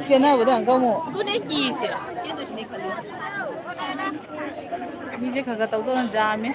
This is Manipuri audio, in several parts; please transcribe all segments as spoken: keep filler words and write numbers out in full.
ꯆꯦꯟꯅꯕꯗ ꯑꯃꯨꯛꯀ ꯑꯃꯨꯛ꯫ ꯑꯗꯨꯅꯦ ꯀꯤꯔꯤꯁꯦ꯫ ꯆꯦꯟꯗꯣꯏꯁꯤꯅꯦ ꯈꯜꯂꯤ꯫ ꯃꯤꯁꯦ ꯈꯔ ꯈꯔ ꯇꯧꯗꯧꯔ ꯌꯥꯝꯃꯦ꯫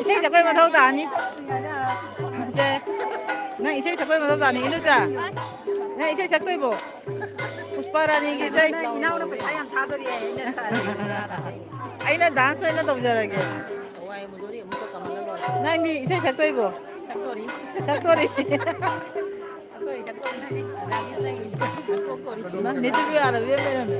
ꯏꯁꯩ ꯁꯛꯄꯩ ꯃꯊꯧ ꯇꯥꯅꯤ꯫ ꯁꯦ, ꯅꯪ ꯏꯁꯩ ꯁꯛꯄꯩ ꯃꯊꯧ ꯇꯥꯅꯤ, ꯏꯅꯨꯆꯥ꯫ ꯅꯪ ꯏꯁꯩ ꯁꯛꯇꯣꯏꯕꯣ? ꯄꯨꯁꯄꯥ ꯔꯥꯅꯤꯒꯤ ꯏꯁꯩ꯫ ꯏꯅꯥꯎꯅ ꯄꯩꯁꯥ ꯌꯥꯝ ꯊꯥꯗꯣꯔꯤ ꯑꯩꯅ ꯁꯥꯔꯤ꯫ ꯑꯩꯅ ꯗꯥꯟꯁ ꯑꯣꯏꯅ ꯇꯧꯖꯔꯒꯦ꯫ ꯍꯋꯥꯏ ꯃꯨꯁꯣꯔꯤ ꯑꯃꯨꯛꯀ ꯀꯥꯃꯜꯂ ꯂꯣꯏꯔꯦ꯫ ꯅꯪꯗꯤ ꯏꯁꯩ ꯁꯛꯇꯣꯏꯕꯣ? ꯁꯛꯇꯣꯔꯤ꯫ ꯁꯛꯇꯣꯔꯤ꯫ ꯁꯛꯇꯣꯔꯤ, ꯁꯛꯇꯣꯔꯤ꯫ ꯔꯥꯖꯦꯁ ꯅꯪꯒꯤ ꯏꯁꯩ ꯁꯛꯇꯣꯛꯇꯣꯔꯤ꯫ ꯅꯪ ꯅꯦꯆꯨ ꯌꯥꯗꯕꯤ ꯑꯃ ꯂꯩꯔꯝꯃꯦ꯫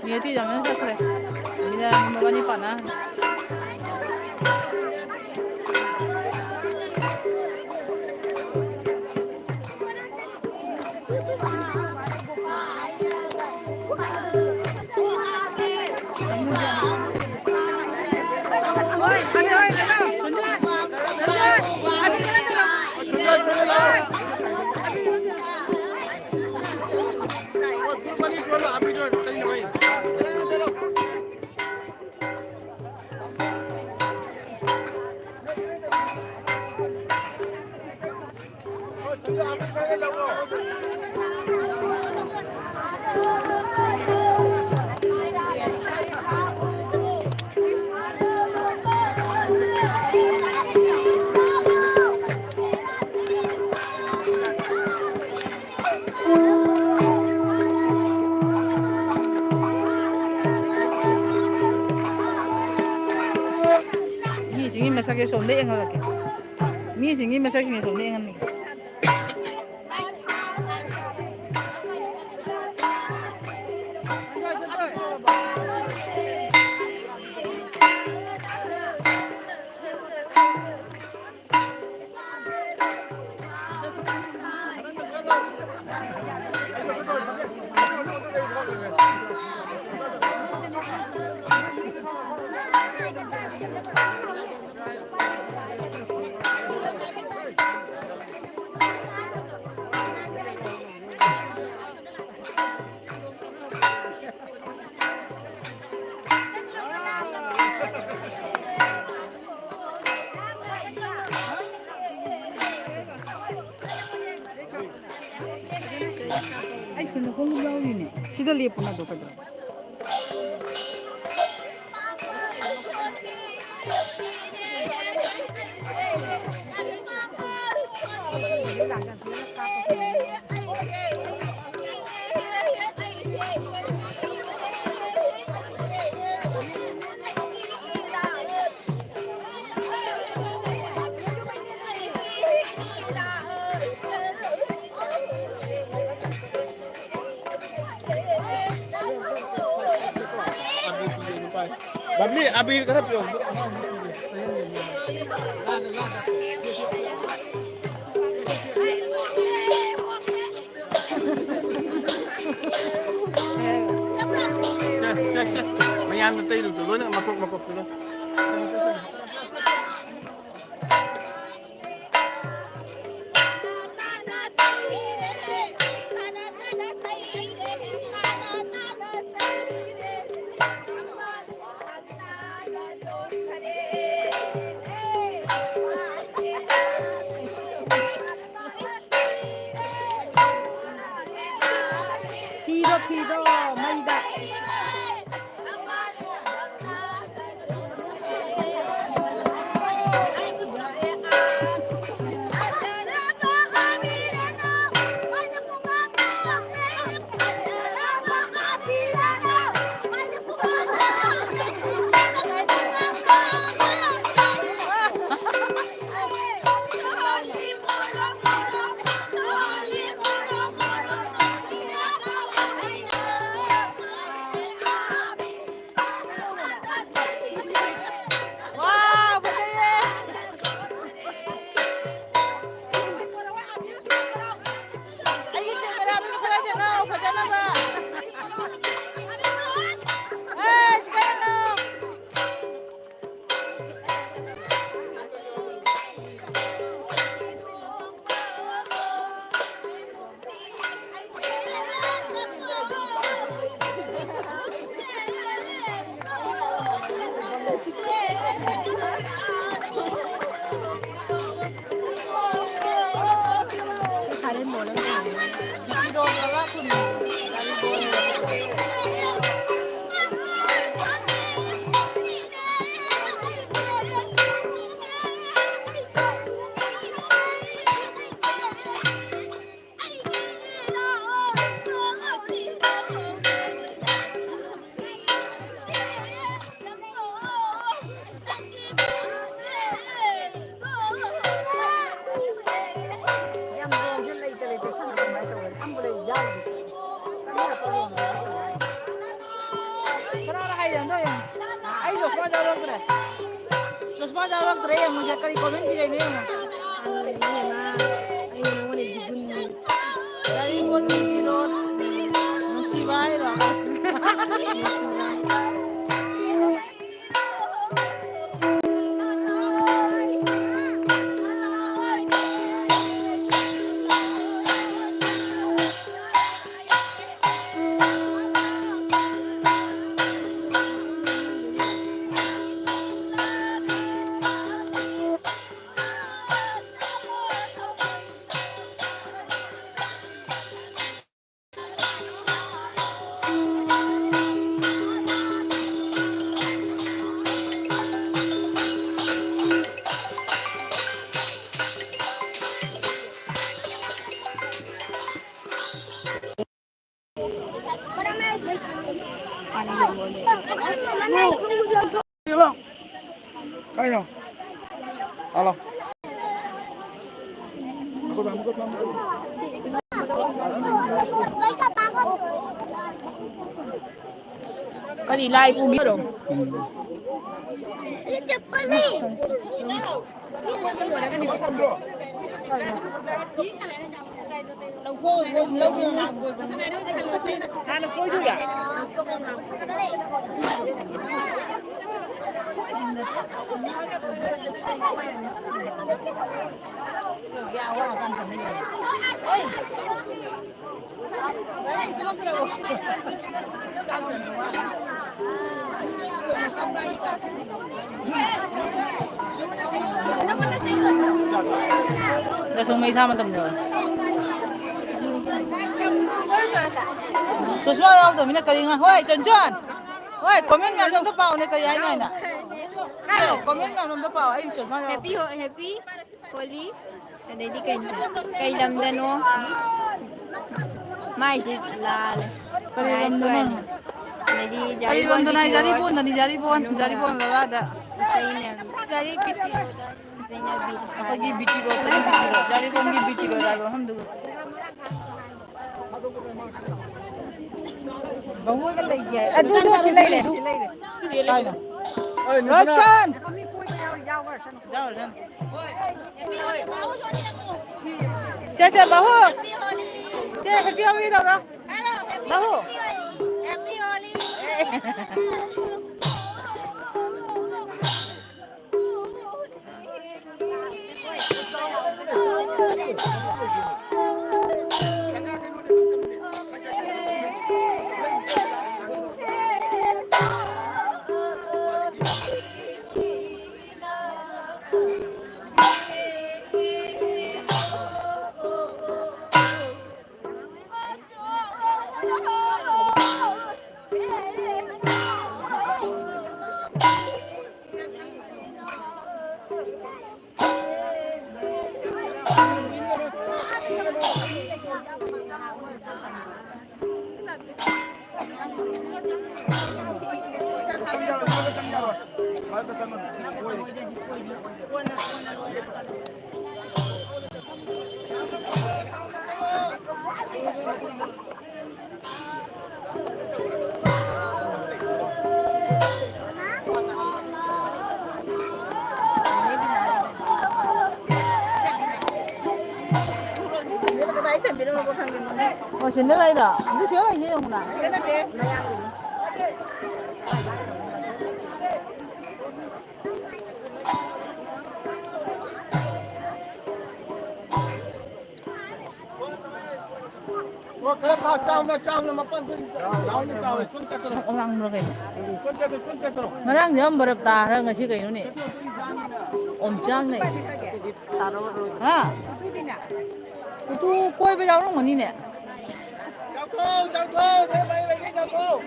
ꯅꯦꯇꯤ ꯌꯥꯝꯅ ꯆꯠꯈ꯭ꯔꯦ꯫ ꯅꯨꯃꯤꯗꯥꯡ ꯃꯕꯥꯅꯤ ꯄꯥꯅ꯫ ꯃꯤꯁꯤꯡꯒꯤ ꯃꯁꯛꯁꯦ ꯁꯣꯝꯗ ꯌꯦꯡꯍꯜꯂꯛꯀꯦ꯫ ꯃꯤꯁꯤꯡꯒꯤ ꯃꯁꯛꯁꯤꯡꯁꯦ ꯁꯣꯝꯗ ꯌꯦꯡꯍꯟꯒꯦ꯫ ꯑꯩ ꯁꯣꯝꯗ ꯈꯣꯡꯎꯞ ꯌꯥꯎꯔꯤꯅꯦ꯫ ꯁꯤꯗ ꯂꯦꯞꯄꯨ ꯅꯠꯇ꯭ꯔꯣ ꯀꯩꯗꯧꯔꯒꯦ? ꯕꯕꯂꯤ, ꯑꯕꯤꯔ ꯈꯔ ꯄꯤꯔꯛꯑꯣ꯫ ꯁꯦ, ꯁꯦ, ꯁꯦ꯫ ꯃꯌꯥꯝꯅ ꯇꯩꯔꯨꯕꯗꯣ ꯂꯣꯏꯅ ꯃꯀꯣꯛ ꯃꯀꯣꯛꯇꯨꯗ꯫ ꯐꯤꯗꯣ, ꯐꯤꯗꯣ, ꯃꯩꯗ꯫ ꯌꯥꯝ ꯂꯣꯡꯁꯦ ꯂꯩꯇ ꯂꯩꯇ ꯁꯥꯟꯅ ꯀꯃꯥꯏꯅ ꯇꯧꯒꯅꯤ? ꯑꯝꯕꯨ ꯂꯩ ꯌꯥꯎꯗꯦ꯫ ꯀꯅꯥꯅ ꯄꯣꯔꯣꯝꯁꯦ? ꯀꯅꯥꯅ ꯍꯥꯏꯔꯤꯅꯣ? ꯑꯩ ꯆꯣꯁꯃꯥ ꯌꯥꯎꯔꯛꯇ꯭ꯔꯦ꯫ ꯆꯣꯁꯃꯥ ꯌꯥꯎꯔꯛꯇ꯭ꯔꯦ꯫ ꯌꯦꯡꯉꯨꯁꯦ, ꯀꯔꯤ ꯀꯣꯃꯦꯟ ꯄꯤꯔꯛꯏꯅꯣ ꯌꯦꯡꯉꯣ꯫ ꯌꯥꯔꯤꯄꯣꯛ ꯅꯨꯡꯁꯤꯔꯣ꯫ ꯅꯨꯡꯁꯤꯕ ꯍꯥꯏꯔꯣ? ꯀꯩꯅꯣ? ꯍꯜꯂꯣ꯫ ꯀꯔꯤ ꯂꯥꯏ ꯄꯨꯕꯤꯔꯣ? ꯌꯥꯁꯪ ꯃꯩ ꯊꯥ ꯃꯇꯝ ꯌꯧꯔꯦ꯫ ꯆꯣꯁꯃꯥ ꯌꯥꯎꯗꯕꯅꯤꯅ ꯀꯔꯤ ꯉꯥ-, ꯍꯣꯏ, ꯆꯟꯆꯟ꯫ ꯍꯣꯏ, comment ꯃꯌꯥꯝꯗꯣ ꯑꯝꯇ ꯄꯥꯎꯅꯦ, ꯀꯔꯤ ꯍꯥꯏꯅꯣ ꯍꯥꯏꯅ? ꯁꯦ, comment ꯃꯌꯥꯝꯗꯣ ꯑꯝꯇ ꯄꯥꯎ, ꯑꯩ ꯆꯣꯁꯃꯥ ꯌꯥꯎ-, Happy ho-, happy Holi꯫ ꯑꯗꯩꯗꯤ ꯀꯩꯅꯣ? ꯀꯩ ꯂꯝꯗꯅꯣ? ꯃꯥꯏꯁꯦ ꯂꯥꯜꯂꯦ꯫ ꯀꯔꯤ ꯂꯥꯏ ꯂꯝꯗꯅꯣ? ꯁꯣꯏꯔꯦ꯫ ꯑꯗꯩꯗꯤ ꯀꯔꯤ ꯖꯥꯔꯤꯕꯣꯟ ꯂꯝꯗꯅꯣ ꯍꯥꯏ? ꯕꯤ ꯇꯤ ꯔꯣꯗ ꯖꯥꯔꯤꯕꯣꯟꯗꯅꯤ, ꯖꯥꯔꯤꯕꯣꯟ, ꯃꯅꯨꯡꯗ ꯖꯥꯔꯤꯕꯣꯟ ꯕꯕꯥꯗ꯫ ꯏꯁꯩꯅ ꯖꯥꯔꯤ ꯕꯤ ꯇꯤ ꯔꯣꯗ꯫ ꯏꯁꯩꯅ ꯕꯤ ꯇꯤ ꯔꯣꯗ꯫ ꯑꯩꯈꯣꯏꯒꯤ ꯕꯤ ꯇꯤ ꯔꯣꯗ, ꯖꯥꯔꯤꯕꯣꯟꯒꯤ ꯕꯤ ꯇꯤ ꯔꯣꯗ ꯍꯥꯏꯕ ꯃꯐꯝꯗꯨ꯫ ꯕꯥꯃꯣꯟꯒ ꯂꯩꯒꯦ꯫ ꯑꯗꯨꯗꯣ ꯁꯤ ꯂꯩꯔꯦ꯫ ꯁꯤ ꯂꯩꯔꯦ꯫ ꯀꯥꯏꯗ? ꯔꯣꯁꯟ! ꯌꯥꯎꯔꯨꯔꯁꯅꯨ꯫ ꯁꯦ, ꯁꯦ, ꯕꯥꯍꯨ꯫ ꯁꯦ, happy holi ꯇꯧꯔꯣ꯫ ꯕꯥꯍꯨ꯫ ꯑꯣ, ꯁꯤꯗ ꯂꯩꯔꯣ? ꯑꯗꯨ ꯁꯤꯗ ꯂꯩꯁꯦ ꯌꯦꯡꯉꯨꯅ꯫ ꯑꯣ, ꯈꯔ ꯈꯥꯛ ꯆꯥꯎꯅ, ꯆꯥꯎꯅ ꯃꯄꯥꯟ ꯆꯥꯎꯅ ꯆꯥꯎꯋꯦ꯫ ꯁꯣꯝ ꯆꯠꯈ꯭ꯔꯣ꯫ ꯁꯛ ꯑꯉꯥꯡꯕ꯭ꯔꯥ ꯀꯩꯅꯣ? ꯁꯣꯝ ꯆꯠꯈ꯭ꯔꯣ, ꯁꯣꯝ ꯆꯠꯈ꯭ꯔꯣ꯫ ꯉꯔꯥꯡꯗꯤ ꯌꯥꯝ ꯕꯔꯞ ꯇꯥꯈ꯭ꯔ ꯉꯁꯤ ꯀꯩꯅꯣꯅꯦ? ꯑꯣꯝꯆꯥꯛꯅꯩ꯫ ꯍꯥ? ꯎꯇꯨ ꯀꯣꯏꯕ ꯌꯥꯎꯔꯝꯒꯅꯤꯅꯦ꯫ ꯆꯥꯎꯊꯣꯛ, ꯆꯥꯎꯊꯣꯛ, ꯁꯦ ꯃꯩ ꯂꯩꯒꯦ, ꯆꯥꯎꯊꯣꯛ꯫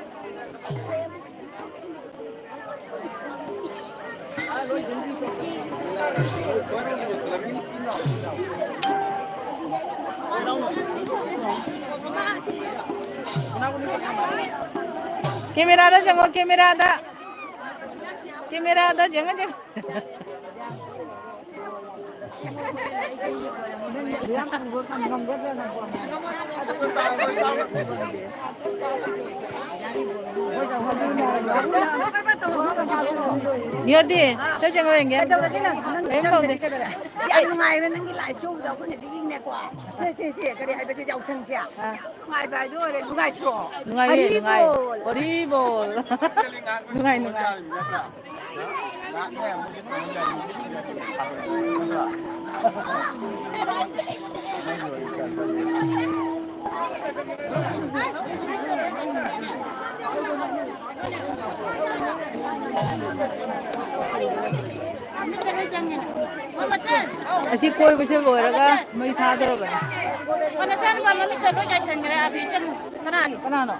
ꯀꯦꯃꯦꯔꯥꯗ ꯆꯪꯉꯣ, ꯀꯦꯃꯦꯔꯥꯗ꯫ ꯀꯦꯃꯦꯔꯥꯗ ꯌꯦꯡꯉꯣ, ꯌꯦꯡꯉꯣ꯫ ꯌꯣꯗꯤ, ꯁꯦ ꯌꯦꯡꯉꯣ, ꯌꯦꯡꯒꯦ꯫ ꯀꯩꯗꯧꯔꯒꯦ ꯅꯪ? ꯅꯪ ꯀꯩꯝ ꯇꯧꯗꯦ꯫ ꯆꯪꯗ꯭ꯔꯗꯤ ꯀꯩꯗꯧꯔꯦ? ꯌꯥꯝ ꯅꯨꯡꯉꯥꯏꯔꯦ ꯅꯪꯒꯤ ꯂꯥꯏꯞ ꯁꯣ ꯎꯕꯗ ꯑꯩꯈꯣꯏ ꯍꯧꯖꯤꯛ ꯌꯦꯡꯅꯦꯀꯣ꯫ ꯁꯦ, ꯁꯦ, ꯁꯦ, ꯀꯔꯤ ꯍꯥꯏꯕꯁꯦ ꯌꯥꯎꯁꯪꯁꯦ? ꯑꯥ꯫ ꯅꯨꯡꯉꯥꯏꯕ ꯍꯥꯏꯗꯣ ꯑꯣꯏꯔꯦ, ꯅꯨꯡꯉꯥꯏꯇ꯭ꯔꯣ? ꯅꯨꯡꯉꯥꯏꯌꯦ, ꯅꯨꯡꯉꯥꯏ꯫ ꯍꯔꯤꯕꯣꯜ꯫ ꯍꯔꯤꯕꯣꯜ꯫ ꯅꯨꯡꯉꯥꯏ, ꯅꯨꯡꯉꯥꯏ꯫ ꯑꯁꯤ ꯀꯣꯏꯕꯁꯦ ꯂꯣꯏꯔꯒ ꯃꯩ ꯊꯥꯗꯧꯔꯕꯅꯤ꯫ ꯀꯅꯥꯒꯤ? ꯀꯅꯥꯅꯣ?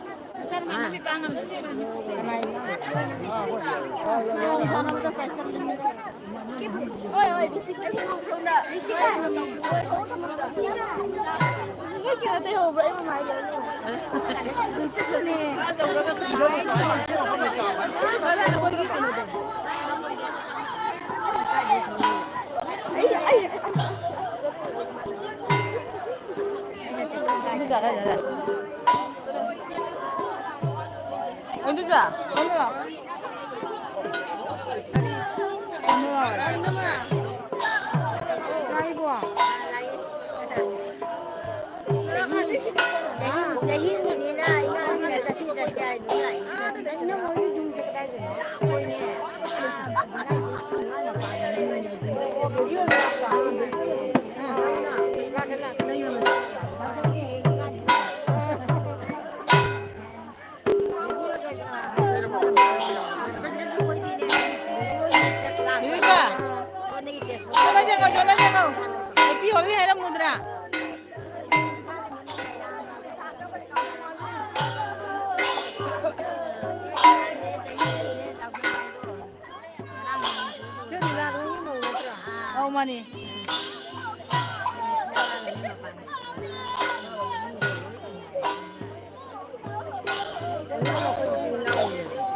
ꯆꯍꯤ, ꯆꯍꯤ ꯑꯃꯅꯤꯅ ꯏꯅꯥꯎꯅ ꯆꯠꯁꯤ ꯆꯠꯁꯤ ꯍꯥꯏꯗꯨꯅ ꯂꯥꯛꯏ꯫ ꯏꯅꯝꯃꯒꯤ ꯌꯨꯝꯁꯦ ꯀꯗꯥꯏꯗꯅꯣ? ꯑꯩꯈꯣꯏꯅꯦ, ꯑꯥ, ꯚꯔꯥꯗꯤ ꯁꯨꯡꯍꯥꯟ ꯍꯥꯟꯗꯦ꯫ ꯏꯕꯦꯝꯃ, ꯁꯣꯝꯗ ꯌꯦꯡꯉꯣ, ꯁꯣꯝꯗ ꯌꯦꯡꯉꯣ꯫ ꯅꯨꯄꯤ ꯍꯣꯕꯤ ꯍꯥꯏꯔꯝꯃꯨꯗ꯭ꯔꯥ? ꯑꯧ, ꯃꯥꯅꯤ꯫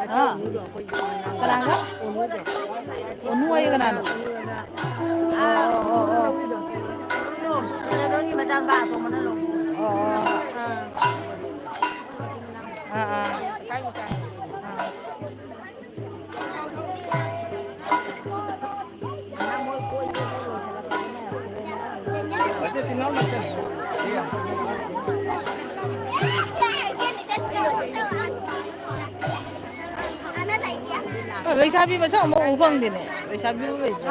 ꯑꯥ꯫ ꯀꯅꯥꯒ? ꯑꯣꯅꯨ ꯍꯥꯏꯌꯦ ꯀꯅꯥꯅꯣ? ꯑꯣ, ꯑꯣ, ꯑꯣ, ꯑꯣ꯫ ꯀꯩꯅꯣꯒꯤ ꯃꯆꯥꯅꯨꯄꯥ ꯑꯇꯣꯝꯕꯅ ꯂꯧꯕ꯫ ꯑꯣ, ꯑꯣ꯫ ꯑꯥ, ꯑꯥ꯫ ꯑꯥ꯫ ꯂꯩꯁꯥꯕꯤ ꯃꯁꯛ ꯑꯃ ꯎ ꯐꯪꯗꯦꯅꯦ꯫ ꯂꯩꯁꯥꯕꯤ ꯑꯃ ꯂꯩꯇ꯭ꯔꯦ꯫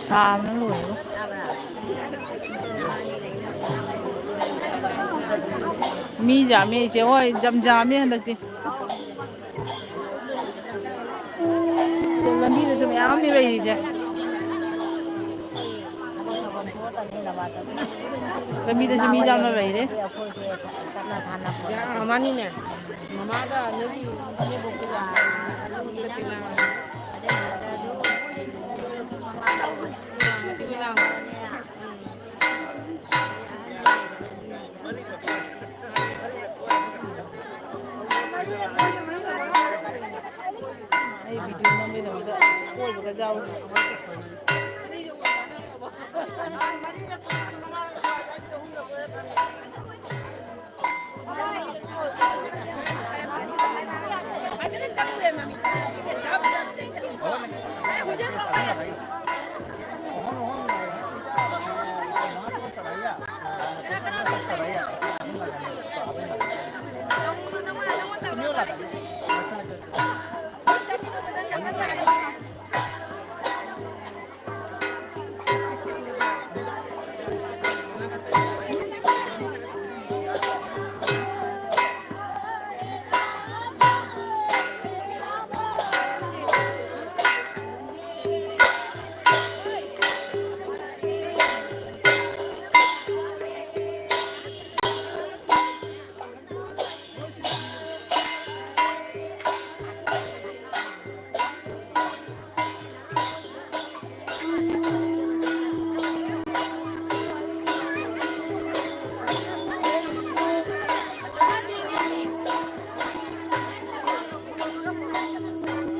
ꯁꯥꯕꯅ ꯂꯣꯏꯔꯦ꯫ ꯃꯤ ꯌꯥꯝꯃꯦ ꯏꯆꯦ ꯍꯣꯏ, ꯌꯥꯝ ꯌꯥꯝꯃꯦ ꯍꯟꯗꯛꯇꯤ꯫ ꯂꯝꯕꯤꯗꯁꯨ ꯃꯌꯥꯝꯅꯤ ꯂꯩꯔꯤꯁꯦ꯫ ꯂꯝꯕꯤꯗꯁꯨ ꯃꯤ ꯌꯥꯝꯅ ꯂꯩꯔꯦ꯫ ꯃꯥꯅꯤꯅꯦ꯫ ꯃꯃꯥꯒ ꯅꯣꯏꯒꯤ ꯏꯅꯦꯕꯣꯛꯇꯨꯒ ꯑꯗꯨꯝ ꯇꯤꯟꯅꯕꯅꯦ꯫ ꯃꯆꯤꯟ ꯃꯅꯥꯎ꯫ ꯑꯩ ꯚꯤꯗꯤꯑꯣ ꯅꯝꯕꯩꯗꯃꯛꯇ ꯀꯣꯏꯕꯒ ꯌꯥꯎꯔꯤ꯫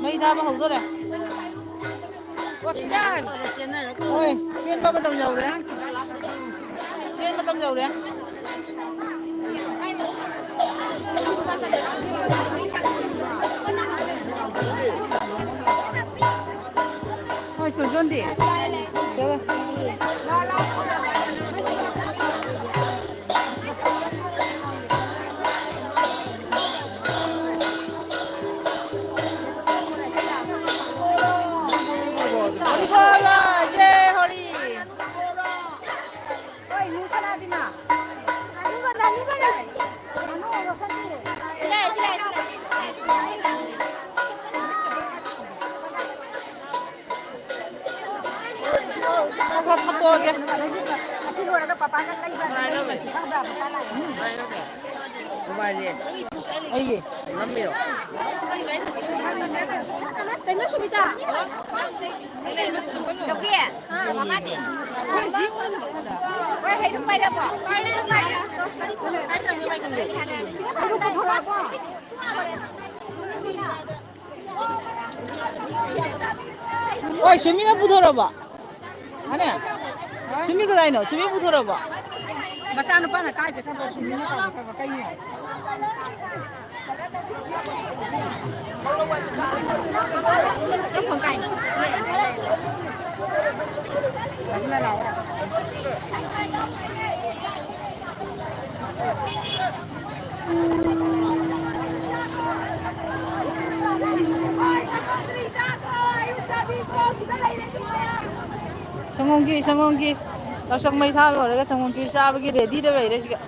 ꯃꯩ ꯊꯥꯕ ꯍꯧꯗꯣꯔꯦ꯫ ꯍꯣꯏ, ꯆꯦꯟꯕ ꯃꯇꯝ ꯌꯧꯔꯦ꯫ ꯆꯦꯟ ꯃꯇꯝ ꯌꯧꯔꯦ꯫ ꯍꯣꯏ, ꯆꯣꯟꯆꯣꯟꯗꯤ꯫ ꯆꯠꯂꯣ꯫ ꯈꯔ ꯈꯔ ꯈꯠꯇꯣꯛꯑꯒꯦ꯫ ꯑꯁꯤ ꯂꯣꯏꯔꯒ ꯄꯄꯥꯅ ꯂꯩꯕ꯫ ꯑꯩꯒꯤ꯫ ꯀꯩꯅꯣ ꯁꯨꯃꯤꯇꯥ? ꯌꯧꯕꯤ? ꯑꯥ, ꯃꯃꯥꯗꯤ? ꯍꯣꯏ, ꯍꯩꯔꯨꯛ ꯄꯥꯏꯔꯕꯣ? ꯍꯩꯔꯨꯛ ꯄꯨꯊꯣꯔꯛꯑꯕꯣ? ꯍꯣꯏ, ꯁꯨꯃꯤꯅ ꯄꯨꯊꯣꯔꯕꯣ? ꯍꯅꯦ? ꯁꯨꯃꯤ ꯀꯗꯥꯏꯅꯣ? ꯁꯨꯃꯤ ꯄꯨꯊꯣꯔꯕꯣ? ꯃꯆꯥꯅꯨꯄꯥꯅ ꯀꯥꯏꯗ ꯆꯠꯄ ꯁꯨꯃꯤꯅ ꯇꯧꯒꯦ ꯈꯔ ꯀꯩꯅꯣ? ꯁꯪꯒꯣꯝꯒꯤ, ꯁꯪꯒꯣꯝꯒꯤ ꯂꯧꯁꯪ ꯃꯩ ꯊꯥꯕ ꯂꯣꯏꯔꯒ ꯁꯪꯒꯣꯝꯒꯤ ꯆꯥꯕꯒꯤ ꯔꯦꯗꯤꯗ ꯂꯩꯔꯦ ꯁꯤꯒ꯫